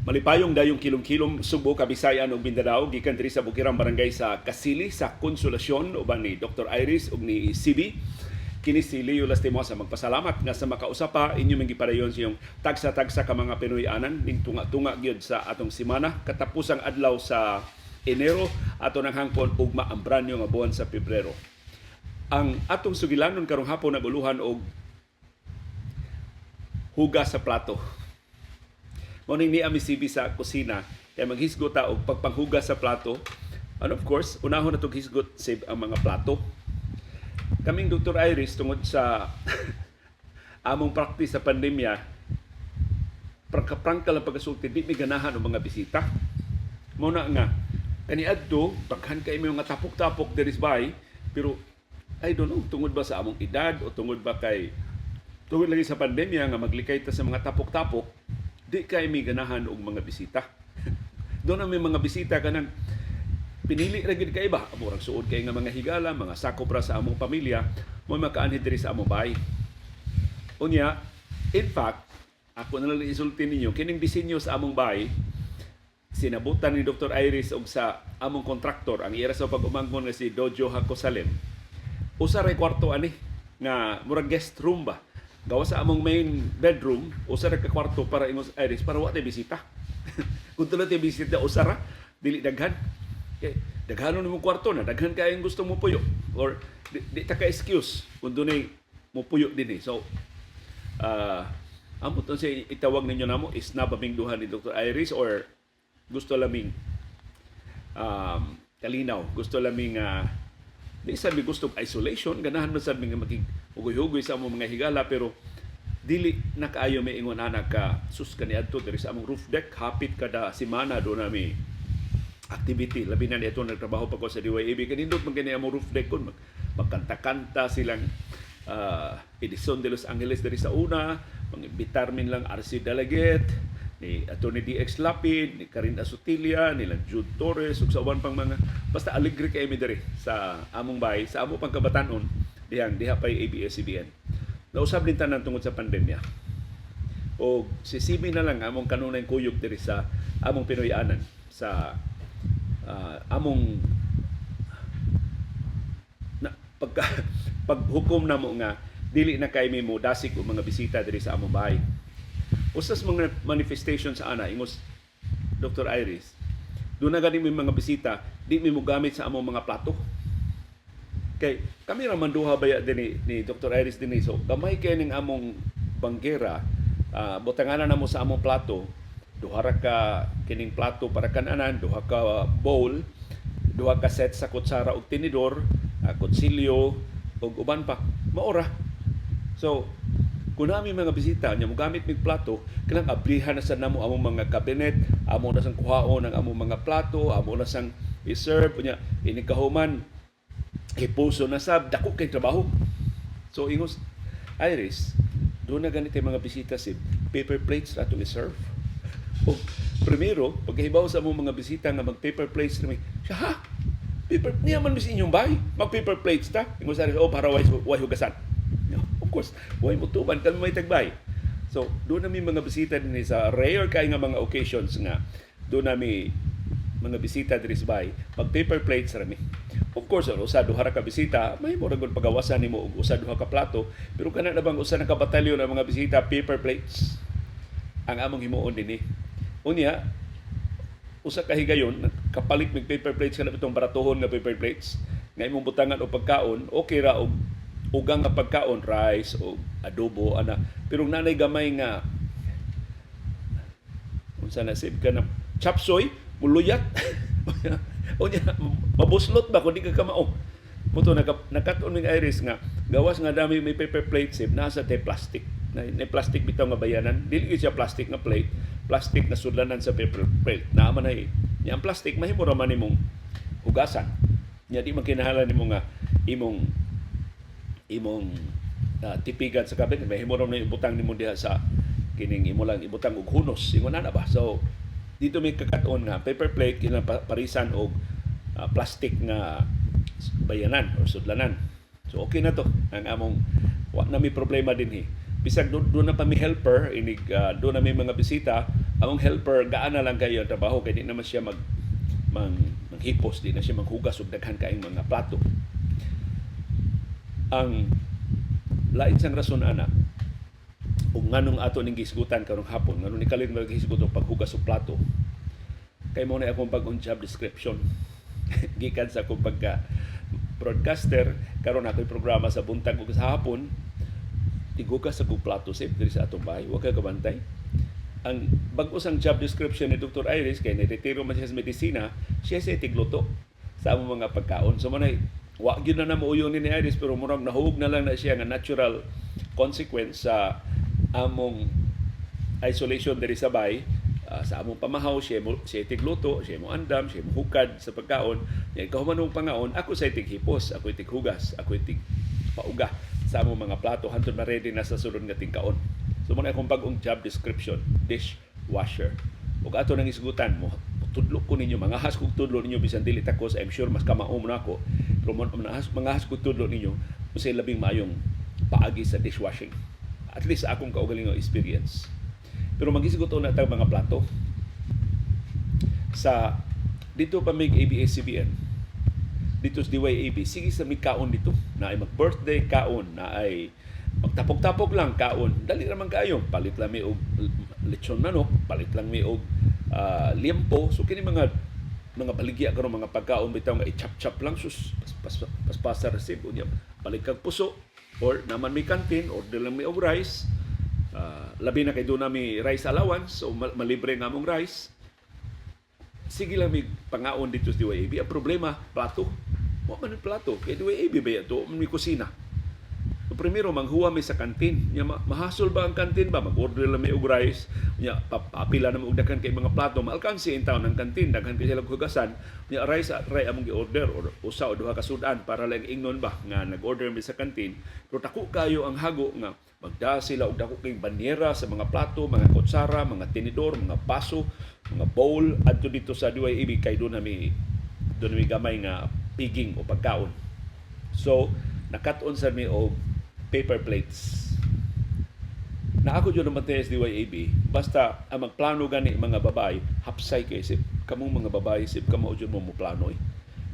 Malipayong dayong kilom-kilom, Sugbo, Kabisayan ug Mindanao, gikan diri sa Bukirang Barangay sa Kasili sa Consolacion uban ni Dr. Iris ug ni CB. Kini si Leo Lastimosa, magpasalamat nga sa makausa pa inyo ming gipadayon sa inyong tagsa-tagsa ka mga Pinoy-anan ning tunga-tunga gyud sa atong semana, katapusang adlaw sa Enero, ato nang hangpon ugma ang branyo nga buwan sa Pebrero. Ang atong sugilanon karong hapon naguluhan og hugas sa plato. Mao ning ni ami CB sa kusina kay maghisgot ta og pagpanghugas sa plato. And of course, unahon na hisgot save ang mga plato. Kaming Dr. Iris, tungod sa among practice sa pandemya, prangka-prangka lang pagkasulti, di mi ganahan og mga bisita. Mao na nga kaniadto daghan kay mi mga tapok-tapok diri sa bahay, pero I don't know, tungod ba sa among edad o tungod ba kay tungod lagi sa pandemya nga maglikay ta sa mga tapok-tapok, di kay mi ganahan og mga bisita. Doon ang may mga bisita, kanang pinili ra gid kay ba, murag suod kay nga mga higala, mga sakop ra sa among pamilya mo makaanhi diri sa among bahay. Unya, in fact, ako na lang isulti ninyo kining disenyo sa among bahay, sinabutan ni Dr. Iris og sa among kontraktor, ang ira sa pag-umangkon nga si Dojo Hakosalem. Usa ra kwarto ani nga murag guest room ba. Gawas sa among main bedroom, usa ra ka kwarto para ingos Iris, para wa tay bisita. Kung tulad tay bisita, usa ra, dili daghan. Kay daghanon nimo kwarto na, daghan kayong gusto mo puyo or di ta ka excuse kung dunay mo puyo dinhi. So amot siya itawag ninyo namo is na ba duha ni Dr. Iris or gusto laming kalinaw, gusto laming di sa mi gusto isolation, ganahan man sad mi nga makig hugoy-hugoy sa among mga higala, pero dili na kaayo may ingon ana ka sus. Kaniadto diri sa among roof deck, hapit kada semana do nami activity, labi na nito nagtrabaho pa ko sa DYAB. Kanindot man kini among roof deck kun magkanta-kanta silang Edison de Los Angeles diri sa una, mangibitar min lang RC Dalaget, ni Atty. DX Lapid, ni Karin Asutilia, ni lang Jude Torres ug sa uban pang mga, basta alegre kay mi diri sa among bahay, sa amo pang kabatanon dihang diha pay ABS-CBN. Nausab din tanan tungod sa pandemya. O si CB na lang among kanunay kuyog diri sa among Pinoy-anan, sa among na, pagka, paghukom namo nga dili na kay mi mo dasig og mga bisita diri sa among bahay. Usas mga manifestation sa ana, ingos Dr. Iris, doon na gani may mga bisita, di mi mo gamit sa among mga plato. Kay kami ra man duha baya din ni Dr. Iris dinhi. So gamay kay ning among banggera, butanganan namo sa among plato, duha ra ka kining plato para kananan, duha ka bowl, duha ka set sa kutsara ug tinidor, kutsilyo ug uban pa. Maora. So kung nami mga bisita nya mogamit mig plato, kailangan abrihan na sa namo among mga cabinet, amo na sang kuhaon ang among mga plato, amo na sang i-serve unya ini kahuman hipuso na sab, dako kay trabaho. So ingos Iris, doon na ganito yung mga bisita, si paper plates na atong i-serve. O primero, pagkahibaw sa among mga bisita nga mag paper plates na siya, "Ha? Paper, niya man mis inyong bahay, mag paper plates ta?" Ingos Iris, "Oh, para way hugasan." No, of course, way mo tuban kami may tagbay. So, doon na mga bisita din sa rare kay nga mga occasions nga doon nami mga bisita diri sa bahay, mag paper plates ra mi. Of course, usa duha ra ka bisita, may mo ra gud pagawasan nimo og usa duha ka plato, pero kana na bang usa na ka batalyon ang mga bisita, paper plates ang among himuon dinhi. Unya, usa ka higayon kapalit mig paper plates, kana bitong baratohon nga paper plates nga imong butangan og pagkaon, okay ra og ugang nga pagkaon, rice o adobo ana, pero nanay gamay nga unsa na sib ka na chop suey, muluyat unya mabuslot ba kung di ka kamao mo to. Nakat-on ning Iris nga gawas nga dami may paper plate sib, nasa te plastic na plastic bitaw nga bayanan, dili gyud siya plastic nga plate, plastic na sudlanan sa paper plate naa man ay nya. Ang plastic mahimo ra man nimong hugasan nya, di man kinahanglan nimo nga imong imong tipigan sa cabinet, mahimo ra man ibutang nimo diha sa kining imo lang ibutang og hunos, ingon ana ba. So dito may kakat-on nga paper plate kinahanglan parisan og plastic nga bayanan or sudlanan. So okay na to ang among, wa na may problema dinhi. Bisag do na pa mi helper inig do na may mga bisita, Among helper, gaan na lang kayo ang trabaho kay di naman siya mag mang manghipos, di na siya manghugas og daghan kaayong mga plato. Ang lain sang rason ana ug nganong ato ning gihisgutan karong hapon, nganong ni kalit maghisgot og paghugas og plato, kay mao na akong bag-ong job description gikan sa akong pagka broadcaster. Karon ako'y programa sa buntag ug sa hapon, tighugas akong plato sip diri sa atong bahay. Wa ka kabantay, ang bag-o sang job description ni Dr. Iris kay niretiro man siya sa medisina, siya sa tigluto sa among mga pagkaon. So manay wa gyud na namo uyon ni Iris, pero murag nahug na lang na siya nga natural consequence sa among isolation diri sa bay, sa among pamahaw. Siya mo, siya tigluto, siya mo andam, siya mo hukad sa pagkaon. Nya ikaw man pangaon, ako sa tighipos, ako tighugas, ako tig pauga sa among mga plato hantod ma-ready na sa sulod nga tingkaon. So mao na akong bag-ong job description, dishwasher. Ug ato nang isgutan mo, tudlo ko ninyo, mga has kog tudlo ninyo bisan dili takos, I'm sure mas kamao mo nako. Pero mo mga has kog tudlo ninyo unsay labing maayong paagi sa dishwashing. At least sa akong kaugalingong experience. Pero maghisgot na tag mga plato. Sa dito pa mig ABS-CBN, dito sa DYAB, sige sa mig kaon dito. Na ay mag-birthday kaon, na ay magtapok-tapok lang kaon. Dali raman kaayo. Palit lang mi og lechon manok, palit lang mi og liempo. So kini mga baligya karon, mga pagkaon bitaw nga i-chop-chop lang, sus, pas, pas, paspasa ra sib. Unya palit kag puso or naman may canteen, order lang mi og rice. Labi na kay doon mi rice allowance, so malibre nga among rice. Sige lang mi pangaon dito sa DYAB. Ang problema, plato. Wa man ang plato kay DYAB ba to may kusina. So, primero manghuwa mi sa kantin. Nya mahasol ba ang kantin ba? Mag-order lang mi og rice. Nya papila na mo og daghan kay mga plato. Maalkansi in town ang kantin, daghan kay sila hugasan. Nya rice at ray among gi-order or usa o duha ka sudan para lang ingnon ba nga nag-order mi sa kantin. Pero dako kayo ang hago nga magda sila og dako kay banyera sa mga plato, mga kutsara, mga tinidor, mga baso, mga bowl adto dito sa DYAB kay doon na mi gamay nga piging o pagkaon. So, nakat-on sa mi og paper plates. Na ako dyan naman sa DYAB, basta ang magplano gani mga babae, hapsay kay sip. Kamong mga babae, sip, kamo dyan mo mo plano eh.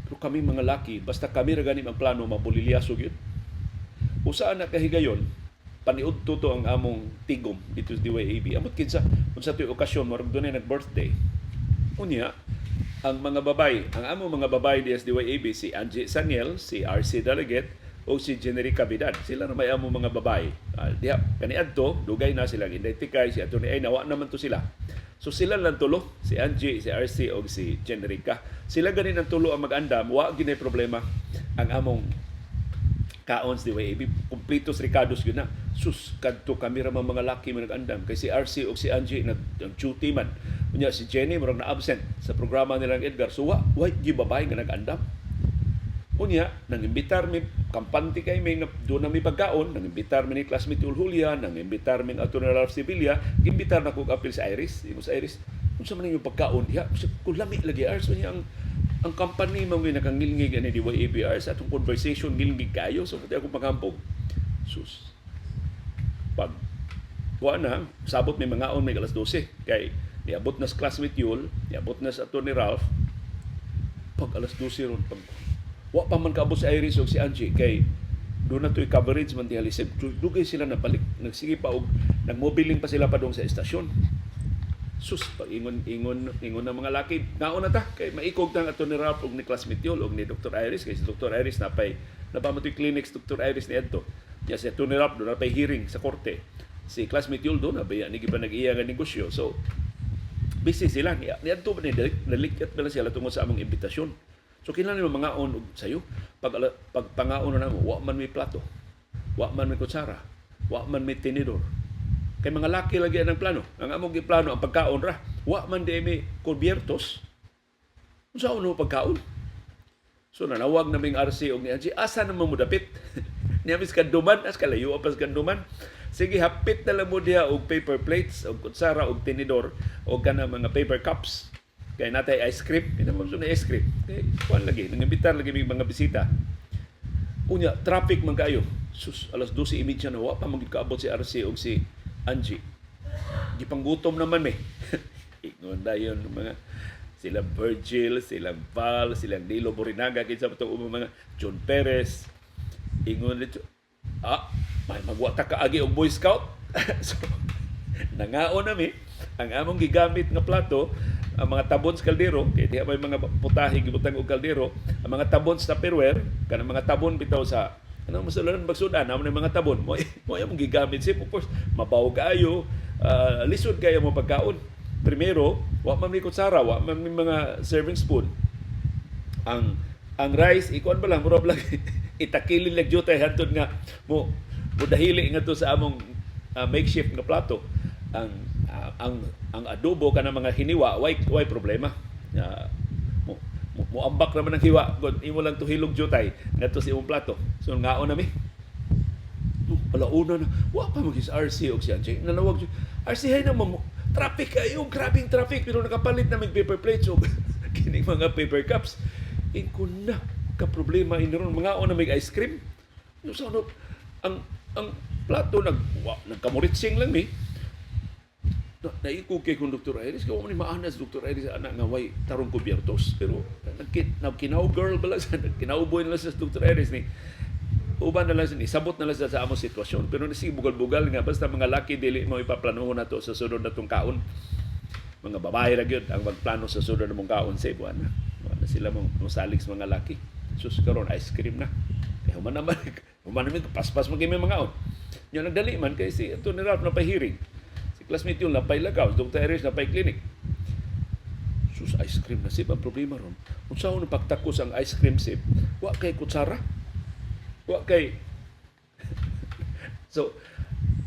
Pero kami mga laki, basta kami ra gani magplano, mabulilyaso gyud. Usaan na kahigayon, paniudto to ang among tigom dito sa DYAB. Amot kinsa, unsa to'y okasyon, murag dunay nag-birthday. Unya, ang mga babay, ang among mga babay di sa DYAB, si Angie Saniel, si RC Delegate, o si Generica Cavidad. Sila na may among mga babay. Diha, kaniadto, dugay na sila, Inday Tikay, si Atty. Ay, nawa naman to sila. So sila lang tulo, si Angie, si RC, o si Generica. Sila ganin ang tulo ang mag-andam, wa ginay problema ang among kaon sa DYAB. Kumpletos ricados yun na. Sus, kadto kami ra mga laki man nag-andam. Kay si RC o si Angie nag-duty man. Unya si Jenny murag na-absent sa programa nilang Edgar. So wa gi babae nga nag-andam. Unya, nang imbitar mi, kampante kay mi, nga doon na mi pagkaon, nang imbitar mi ni classmate Julia, nang imbitar mi ato ni Ralph Sevilla, gimbitar na kog apil sa Iris. Ingon sa Iris, "Unsa man inyong pagkaon diha? Kung lami lagi, Iris." Unya ang company mo nga nakangilngig ani DYABR sa atong conversation, ngilngig kayo. So pati akong panghampog. Sus. Pag kuha na, sabot may mga on may alas 12. Kay niabot na sa classmate Yul, niabot na sa ato ni Ralph, pag alas 12 ron, pag wa pa man kaabot si Iris o si Angie kay doon na to'y coverage man diha lisib. Dugay sila nabalik. Nagsige pa og nagmobiling pa sila padung sa estasyon. Sus, pag ingon ingon ingon ng mga laki, naon na ta kay maikog tang ato ni Ralph og ni classmate Yul og ni Dr. Iris, kay si Dr. Iris napay napamatoy clinics Dr. Iris ni Edto. Ya si ato ni Ralph doon napay hearing sa korte. Si classmate Yul doon na ni pa nag-iya nga negosyo. So busy sila ni adto ni nalikyat na lang sila tungod sa among imbitasyon. So kinahanglan mo mangaon og sayo. Pag pangaon na namo, wa man may plato. Wa man may kutsara. Wa man may tinidor. Kay mga laki lagi ang plano. Ang among giplano ang pagkaon ra. Wa man di may kubyertos. Unsa mo pagkaon? So nanawag na ming RC og ni Angie, asa naman mo dapit? Niya mis kanduman, as kalayo pa sa kanduman. Sige, hapit na lang mo diha og paper plates, og kutsara, og tinidor, og kana mga paper cups. Kay natay ice cream, hindi naman na ice cream. Kay kuan lagi, nangimbitar lagi may mga bisita. Unya, traffic man kayo. Sus, alas 12:30 na, wa pa man kaabot si RC og si Angie. Gipanggutom naman me. Noon dayon mga sila Virgil, silang Val, silang Nilo Borinaga, kinsa pa itong mga John Perez. Ingon dito, ah, may magwata ka agi og Boy Scout. So, nangaon nami, ang among gigamit nga plato, ang mga tabon sa kaldero, kay diha may mga putahe gibutang og kaldero, ang mga tabon sa Tupperware, kanang mga tabon bitaw sa ano masularan magsudan, amo mga tabon, mo mo among gigamit sip. Of course, mabaw kaayo, lisod kayo mo pagkaon. Primero, wa man mi kutsara, wa man mi mga serving spoon. Ang rice ikuan ba lang, murag lang itakilin lang jutay hantod nga mo mudahili nga to sa among makeshift nga plato. Ang ang ang adobo, kana mga hiniwa, way problema. Mo, mo, moambak naman ang hiwa kung imo lang tuhilog jutay ngadto sa imong plato. So ngaon nami alauna na, wa pa magis RC og si Anjay. Nanawag siya, "RC, hay na mo, traffic kayo, grabing traffic," pero nakapalit na mig paper plates og kining mga paper cups. Ingkon na ka problema ini ron, mga na mig ice cream. Yung sa ano, ang plato nag wa, nagkamuritsing lang mi. Na, naikog kay kung Dr. Iris, kaya mo ni maana si Dr. Iris anak nga way tarong kubyertos. Pero nagkinaw girl ba lang sa, nagkinauboy na lang sa Dr. Iris ni uban na lang siya, isabot na lang siya sa among sitwasyon. Pero nasi bugal-bugal nga, basta mga laki, dili mo ipaplanuhon na to sa sunod na tong kaon. Mga babae ra gyud ang magplano sa sunod na mong kaon sa buwan na. Wala sila mong musalig sa mga laki. Sus, karon ice cream na. Eh, human naman, paspas man kami mga on. Nya nagdali man kay si Tony Ralph na pahiring. Si classmate yun napay lagaw, si Dr. Iris napay clinic. Sus, ice cream na sip. Ang problema ron, unsa na pagtakos ang ice cream sip, wa kay kutsara. Wa kay. So,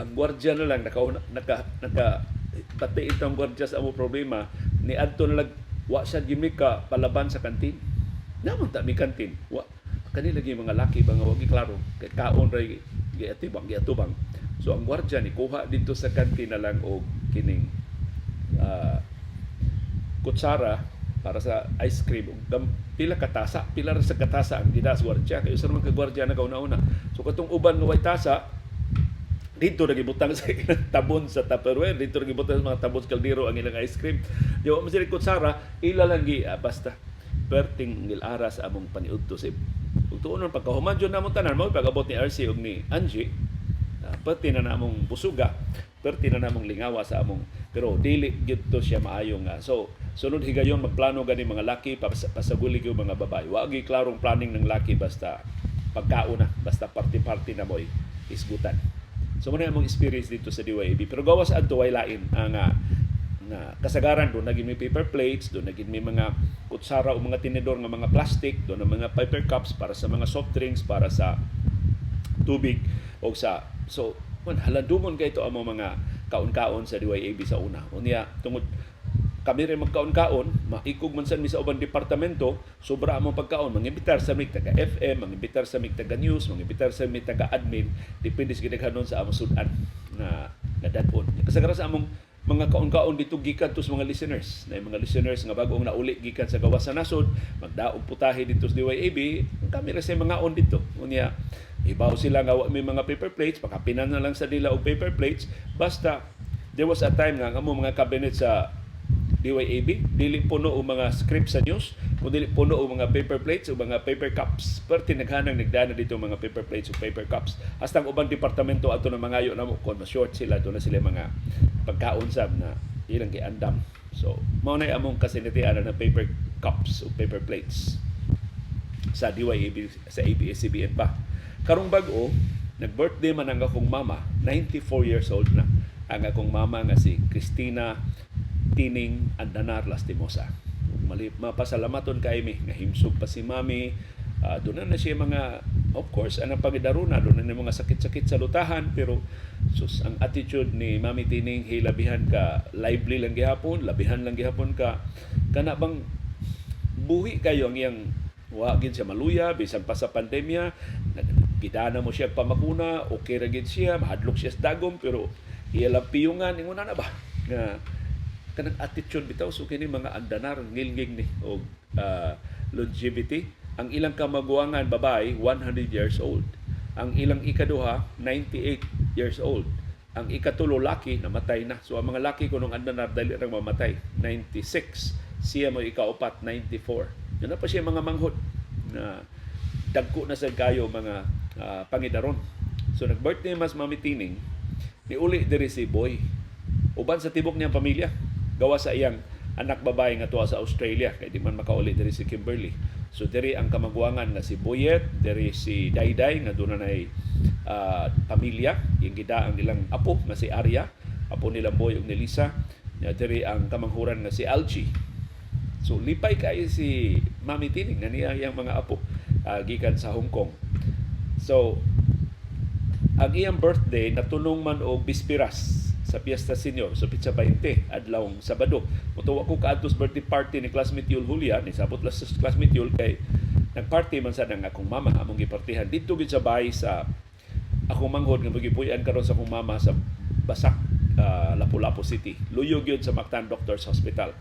ang gwardiya na lang naka naka naka pati itong gwardiya sa amo problema ni adto na lang, wa siya gimik ka palaban sa kantin. Naman ta mi kantin. Wa kani lagi mga laki ba nga wa gi klaro kay kaon ra giatibang giatubang. So ang gwardiya ni kuha dito sa kantin na lang og kining kutsara para sa ice cream ug pila ka tasa, pila ra sa katasa ang gidas gwardiya kay usa man ka gwardiya na kauna-una. So katong uban nga way tasa, dito na gibutang sa ilang tabon sa Tupperware, dito na gibutang sa mga tabon sa kaldero ang ilang ice cream. Di wa man sila kutsara, ila lang gi basta perting ngilara sa among paniudto sip. Ug tuon pagkahuman jud namong tanan mo pag-abot ni RC ug ni Angie, perti na namong busuga, perti na namong lingawa sa among, pero dili gyud to siya maayo nga. So sunod higayon magplano gani mga laki, pasaguli gyud mga babae. Wa gyud klarong planning ng laki, basta pagkaon na, basta party-party na mo'y isgutan. So muna among experience dito sa DYAB. Pero gawas adto way lain ang nga kasagaran do naging may paper plates, do naging may mga kutsara o mga tinidor nga mga plastic, do na mga paper cups para sa mga soft drinks, para sa tubig o sa, so man halandumon kay ito ang mga kaon-kaon sa DYAB sa una. Unya tungod kami rin magkaon-kaon, maikog man sad mi sa ubang departamento, sobra among pagkaon, mangimbitar sa mig taga FM, mangimbitar sa mig taga news, mangimbitar sa mig taga admin, depende sa gidaghanon sa among sudan na nadad-on. Kasagaran sa among mga kaon-kaon dito gikan to sa mga listeners. Na mga listeners nga bag-ong nauli gikan sa gawas sa nasod, magdaog putahe dito sa DYAB, kami ra sa mga on dito. Unya, ibaw sila nga wa may mga paper plates, pakapinan na lang sa nila og paper plates, basta there was a time nga ang among mga cabinet sa DYAB, dili puno og mga script sa news, kung dili puno og mga paper plates o mga paper cups. Perti naghanang nagdana dito mga paper plates o paper cups. Hasta ang ubang departamento ato na mangayo namo kung ma-short sila, doon na sila mga pagkaon sab na ilang giandam. So, mao na among kasinatian na paper cups o paper plates sa DYAB, sa ABS-CBN pa. Karong bag-o, nag-birthday man ang akong mama, 94 years old na. Ang akong mama nga si Cristina Tining Andanar Lastimosa. Mali, mapasalamaton kay mi nga himsog pa si mami. Doon na siya mga, of course, anang pagidaruna, doon na mga sakit-sakit sa lutahan, pero sus, ang attitude ni Mami Tining hilabihan ka lively lang gihapon, labihan lang gihapon ka kana bang buhi kayo ang iyang, wa gid siya maluya bisan pa sa pandemya. Gidana mo siya pamakuna, okay ra gid siya, mahadlok siya sa dagom pero iya lang piyungan, ingon na ba nga kanang attitude bitaw. So kini mga andanar ngilngig ni og longevity. Ang ilang kamaguangan babae, 100 years old. Ang ilang ikaduha, 98 years old. Ang ikatulo laki, namatay na. So ang mga laki kunong andanar dali rang mamatay, 96. Siya mo ikaupat, 94. Yun na pa siya mga manghod na dagko na sa kayo mga pangidaron. So nag-birthday mas Mami Tining, niuli diri si Boy. Uban sa tibok niyang pamilya, gawa sa iyang anak babae nga tuwa sa Australia kay di man makauli diri si Kimberly. So diri ang kamaguangan nga si Boyet, diri si Dayday nga doon na pamilya, yung gida ang ilang apo nga si Arya, apo nilang Boy ug ni Lisa. Nya diri ang kamanghuran nga si Algie. So lipay kaayo si Mami Tining nga niya iyang mga apo gikan sa Hong Kong. So ang iyang birthday natunong man og bispiras sa Fiesta Senior, so pitsa 20, adlawng Sabado. Mutuwa ko kaadto sa birthday party ni classmate Yul Julia, ni sabot lang sa classmate Yul kay nagparty man sa nang akong mama, among gipartihan dito gid sa bahay sa akong manghod nga magipuy-an karon sa akong mama sa Basak, Lapu-Lapu City. Luyo gyud sa Mactan Doctors Hospital.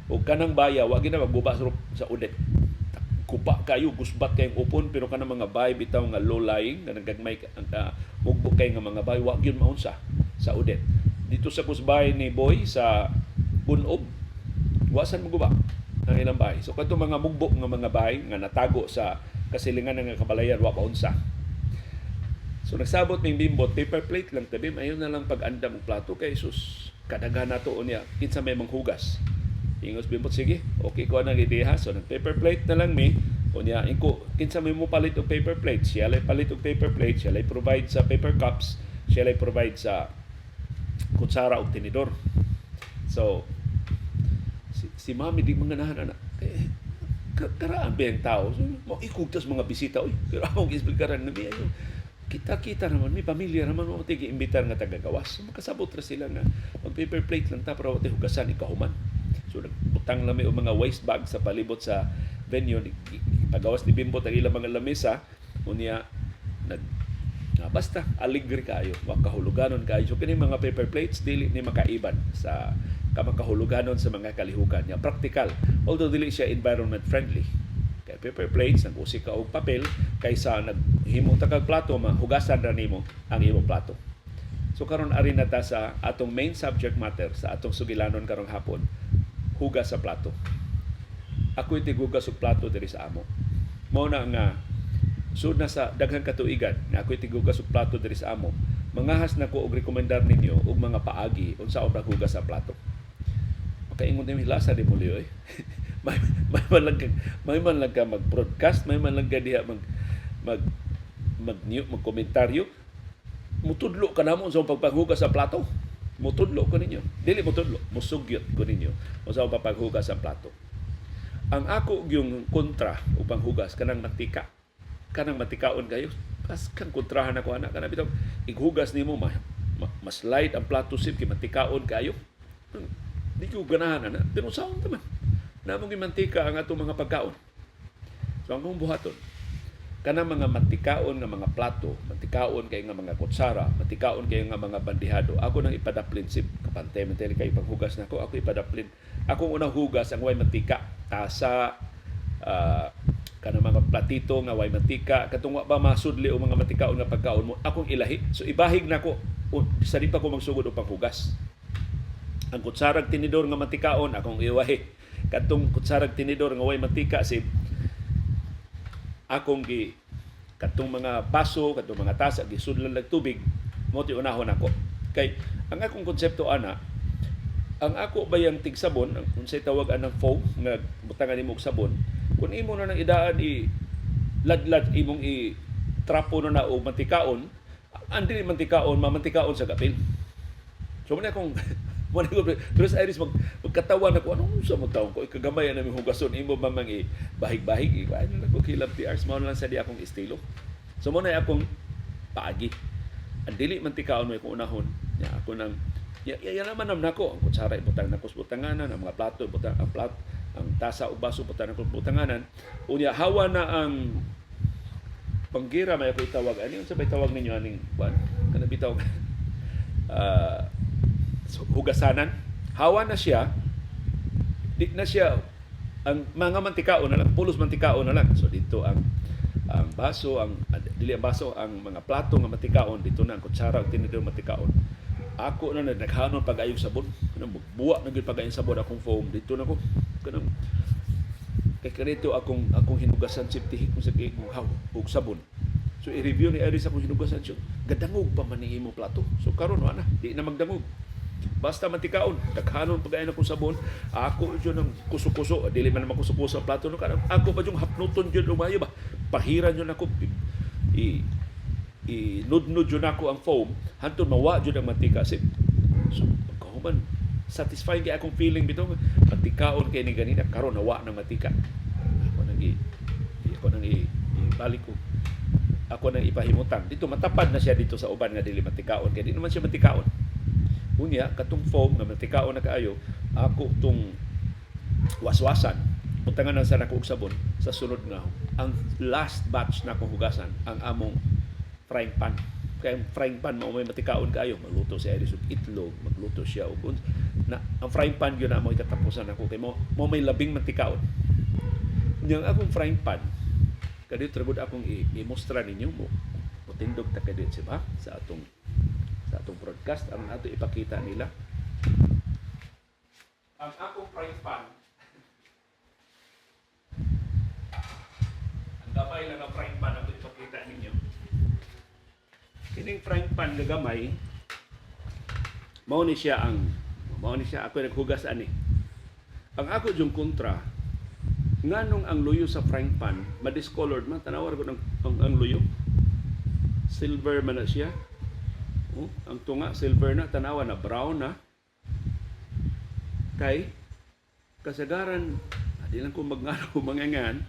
Ug kanang baya wa gid na magguba sa Odette. Kupa kayo, gusbat kayong upon, pero kanang mga bay bitaw nga low lying nga nagagmay mugbo kay nga mga bay wa gyud maunsa sa Odette. Dito sa kusbay ni Boy sa Gunob, wa san muguba ang ilang bahay. So kadto mga mugbo nga mga bahay nga natago sa kasilingan ng kabalayan, wa maunsa. So nagsabot ning bimbot, paper plate lang tabi, ayon na lang pag-andam og plato kay sus kadaghan nato unya kinsa may manghugas. Ingos bimbot, sige, okay ko nang ideya. So nag paper plate na lang mi. Unya ingko kinsa may mo palit og paper plate, siya lay palit og paper plate, siya lay provide sa paper cups, siya lay provide sa kutsara og tinidor. So si mami di manganahan ana. Kay karaan ba yung tao? So, mo ikugtas mga bisita oy. Pero akong isplikaran na mi ayo. Kita-kita naman, may pamilya naman mo tigi imbitar nga tagagawas. So, makasabot ra sila nga mag paper plate lang ta pero wa hugasan ikahuman. So nagbutang lang mi og mga waste bag sa palibot sa venue, pagawas ni Bimbot ang ilang mga lamesa, unya nag basta aligre kayo, wa kahuluganon kayo. So kini mga paper plates dili ni makaiban sa kamakahuluganon sa mga kalihukan niya. Practical, although dili siya environment friendly. Kay paper plates, nag-usik ka og papel kaysa naghimo ta kag plato, mahugasan ra nimo ang imong plato. So karon ari na ta sa atong main subject matter sa atong sugilanon karong hapon, hugas sa plato. Ako'y tigugas og plato diri sa amo. Mao na nga sud na sa daghang katuigan nga ako'y tigugas og plato diri sa amo. Mangahas na ko og rekomendar ninyo og mga paagi unsa ang paghugas sa plato. Makaingon din hilasa di mo liyo eh. May man lang ka mag-broadcast, may man lang ka diha mag mag mag magkomentaryo. Mutudlo ka namo sa pagpaghugas sa plato. Mutudlo ko ninyo. Dili mutudlo, musugyot ko ninyo unsa ang pagpaghugas sa plato. Ang ako yung kontra upang hugas kanang mantika. Kanang mantikaon kayo. Kas kang kontrahan ako ana kana bitaw ighugas nimo ma slide ang plato sib kay mantikaon kayo. Di ko ganahan ana, pero saon ta man. Namong gimantika ang atong mga pagkaon. So ang akong buhaton, kanang mga mantikaon nga mga plato, mantikaon kay nga mga kutsara, mantikaon kay nga mga bandihado, ako nang ipadaplin sib kapantay man kay paghugas nako, ako ipadaplin. Akong unang hugas ang way mantika, tasa, kanang mga platito nga way mantika, katong wa ba masudli o mga mantikaon nga pagkaon mo, akong ilahi. So ibahig nako sa di pa ko magsugod og panghugas. Ang kutsarag tinidor nga mantikaon akong iwahi. Katong kutsarag tinidor nga way mantika sib akong gi katong mga baso, katong mga tasa gisudlan lag tubig, mo ti unahon ako. Kay ang akong konsepto ana, ang ako bayang tigsabon, ang unsay tawag anang foam nga butangan nimo og sabon, kun imo na nang idaan i ladlad imong i trapo na na og mantikaon, ang dili mantikaon, mamantikaon sa gapil. So mo na akong mo na ko pero sa Iris magkatawa na ko anong sa mo taon ko ikagamay na mi hugason imo ba mang i bahig-bahig i ano na ko kilab ti arts mao na lang sa di akong estilo. So mo na akong paagi. Ang dili mantikaon mo akong unahon nya ako nang ya, ya, ya naman nam nako ang kutsara ibutang nako sa butanganan, ang mga plato ibutang ang plat ang tasa o baso butang nako sa butanganan. Unya hawa na ang panggira may ako itawag ani unsa bay tawag ninyo aning kuan kana bitaw so, hugasanan. Hawa na siya, di na siya ang mga mantikaon na lang, pulos mantikaon na lang. So dito ang baso, ang dili ang baso, ang mga plato nga mantikaon, dito na ang kutsara ug tinidor mantikaon. Ako na naghanon pag-ayong sabon. Kanang buwa na gyud pag-ayong sabon akong foam dito na ko. Kanang kay kanito akong hinugasan siptihi kung sa kay og sabon. So i-review ni Iris akong hinugasan siya. Gadangog pa man ni imong plato. So karon wa na, di na magdangog. Basta mantikaon, daghanon pag-ayon akong sabon, ako jud ang kuso-kuso, dili man makuso-kuso ang plato no kanang ako pa jung hapnuton jud umayo ba. Pahiran jud ako i i nudnud jud nako ang foam hantod mawa jud ang mantika sip. So pagkahuman satisfying kay akong feeling bitaw mantikaon kay ni ganina karon nawa ng mantika. Ako nang i, ibalik ko ako nang ipahimutang dito matapad na siya dito sa uban nga dili mantikaon kay di naman siya mantikaon. Unya katong foam nga mantikaon na kaayo ako tong waswasan butangan na sa nako og sabon sa sunod nga ang last batch na akong hugasan ang among frying pan. Kay ang frying pan mao may matikaon kaayo, magluto si Iris og itlog, magluto siya og na ang frying pan gyud na mo katapusan ako kay mo may labing matikaon. Nya ang akong frying pan kadto ra gud akong i-mustra ninyo mo motindog ta kadto ba sa atong broadcast ang ato ipakita nila. Ang akong frying pan, ang gamay lang ang frying pan ako ipakita ninyo. Kining frying pan nga gamay, mao ni siya ako naghugas ani. Ang ako yung kontra, nganong ang luyo sa frying pan madiscolored man, tanawa ra gud ang luyo. Silver man na siya. Oh, ang tunga silver na, tanawa na brown na. Kay kasagaran di lang ko magngano mangangan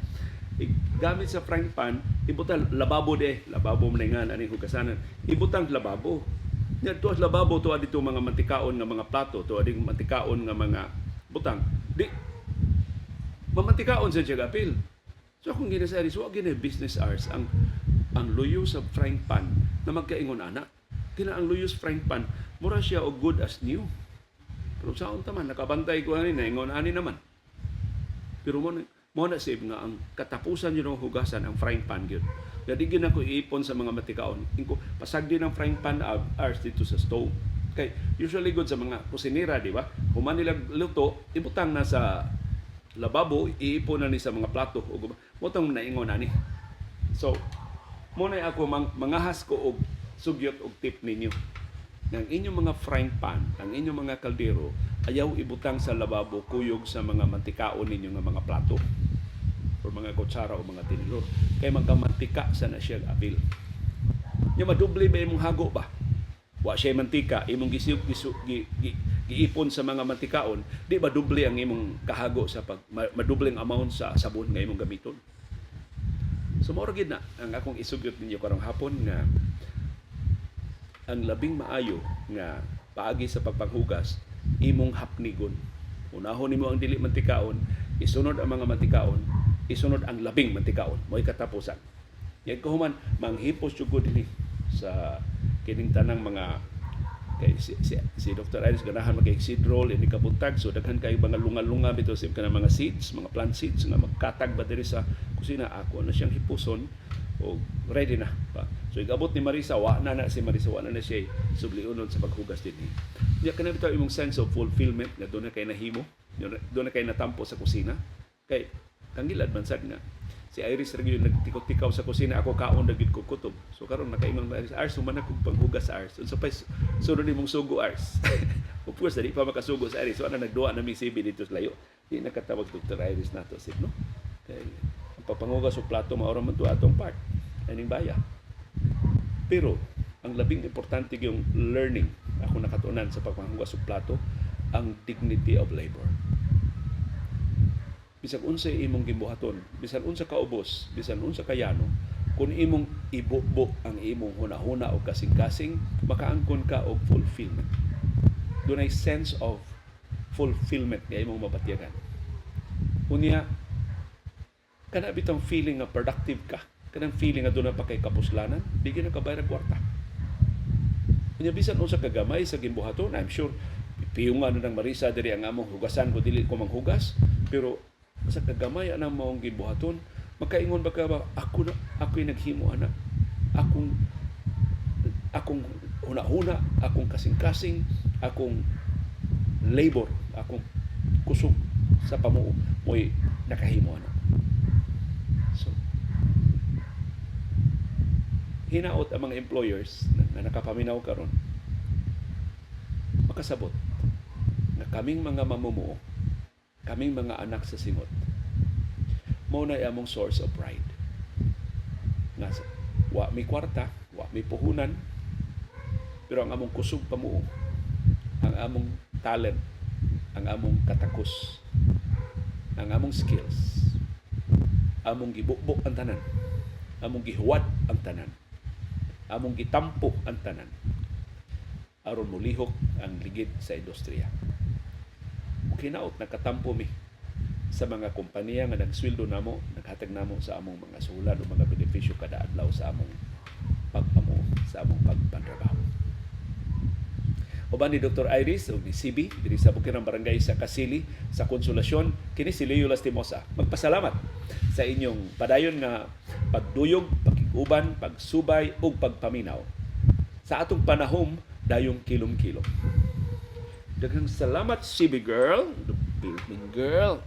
gamit sa frying pan ibutang lababo de lababo man nga ani hugasanan ibutang lababo nya tuas lababo tuwa dito mga mantikaon nga mga plato tuwa ding mantikaon nga mga butang di mamantikaon sa siya apil. So akong ginasari so gina business hours ang luyo sa frying pan na magkaingon ana kina ang luyo sa frying pan mura siya og good as new. Pero sa unta man nakabantay ko ani naingon ani naman. Pero mo na save nga ang katapusan yun ng hugasan ang frying pan gyud. Dadi gyud ako iipon sa mga matikaon. Ingko pasag din ang frying pan hours dito sa stove. Kay usually good sa mga kusinera, di ba? Human nila luto, ibutang na sa lababo, iipon na ni sa mga plato ug mo tong naingon ani. So mo na ako mangahas ko og sugyot og tip ninyo. Ang inyong mga frying pan, ang inyong mga kaldero, ayaw ibutang sa lababo kuyog sa mga mantikaon ninyo nga mga plato or mga kutsara o mga tinidor. Kay magkamantika sa na siya apil. Nya madoble ba imong hago ba? Wa siya mantika, imong gisu, gisu, gi, gi, giipon sa mga mantikaon, di ba doble ang imong kahago sa pag madoble ang amount sa sabon nga imong gamiton? So mao ra gid na ang akong isugyot ninyo karong hapon nga ang labing maayo nga paagi sa pagpanghugas imong hapnigon. Unahon nimo ang dili mantikaon, isunod ang mga mantikaon, isunod ang labing mantikaon. Mo'y katapusan. Yan kahuman manghipos jud ko dinhi sa kining tanang mga kay si Dr. Iris ganahan magkay seed roll ini kabuntag, so daghan kayo mga lunga-lunga bitaw sa kanang mga seeds, mga plant seeds nga magkatag ba diri sa kusina, ako na siyang hipuson o ready na pa. So igabot ni Marisa, wa na na si Marisa, wa na na siya subliunon sa paghugas dinhi. Nya kana bitaw imong sense of fulfillment nga doon na kay nahimo, doon na kay natampo sa kusina. Kay kangilad man sad nga si Iris ra gyud nagtikaw-tikaw sa kusina, ako kaon na gyud ko kutob. So karon nakaingon ba Iris, Ars human ako panghugas sa Ars. Unsa pa sunod nimong sugo Ars? Of course dili pa makasugo sa Iris, wa na nagduwa na mi CB dito sa layo. Di nakatawag Dr. Iris nato sib no. Kay ang pagpanghugas og plato mao ra man to atong part aning baya. Pero ang labing importante yung learning ako nakatunan sa pagpanghugas og plato, ang dignity of labor. Bisan unsay imong gimbuhaton, bisan unsa ka ubos, bisan unsa ka yano, kung imong ibubo ang imong hunahuna o kasing-kasing, makaangkon ka og fulfillment. Dunay sense of fulfillment nga imong mapatyagan. Unya, kana bitang feeling nga productive ka, kanang feeling nga doon na pa kay kapuslanan, di gyud na kabayad ang kwarta. Unya bisan unsa kagamay sa gimbuhaton, I'm sure piyungan na ng Marisa diri ang among hugasan ko dili ko manghugas, pero sa kagamay anang maong gibuhaton, makaingon ba ka ba, ako na, ako'y naghimo ana, akong hunahuna, akong kasing-kasing, akong labor, akong kusog sa pamuo mo'y nakahimo ana. So, hinaot ang mga employers na nakapaminaw karon makasabot nga kaming mga mamumuo, kaming mga anak sa singot, mao na among source of pride. Nga wa mi kwarta, wa mi puhunan, pero ang among kusog pamuo, ang among talent, ang among katakos, ang among skills, among gibukbok ang tanan, among gihuwad ang tanan, among gitampo ang tanan, aron molihok ang ligid sa industriya. Ug hinaot nakatampo mi sa mga kompanya nga nagsweldo namo, naghatag namo sa among mga suhulan o mga benepisyo kada adlaw sa among pagpamuo, sa among pagpantrabaho. Uban ni Dr. Iris o ni CB diri sa Bukirang Barangay sa Kasili sa Konsolasyon, kini si Leo Lastimosa. Magpasalamat sa inyong padayon nga pagduyog, pakig-uban, pagsubay ug pagpaminaw sa atong panahom dayong kilom-kilom. Daghang salamat, CB girl, the building girl.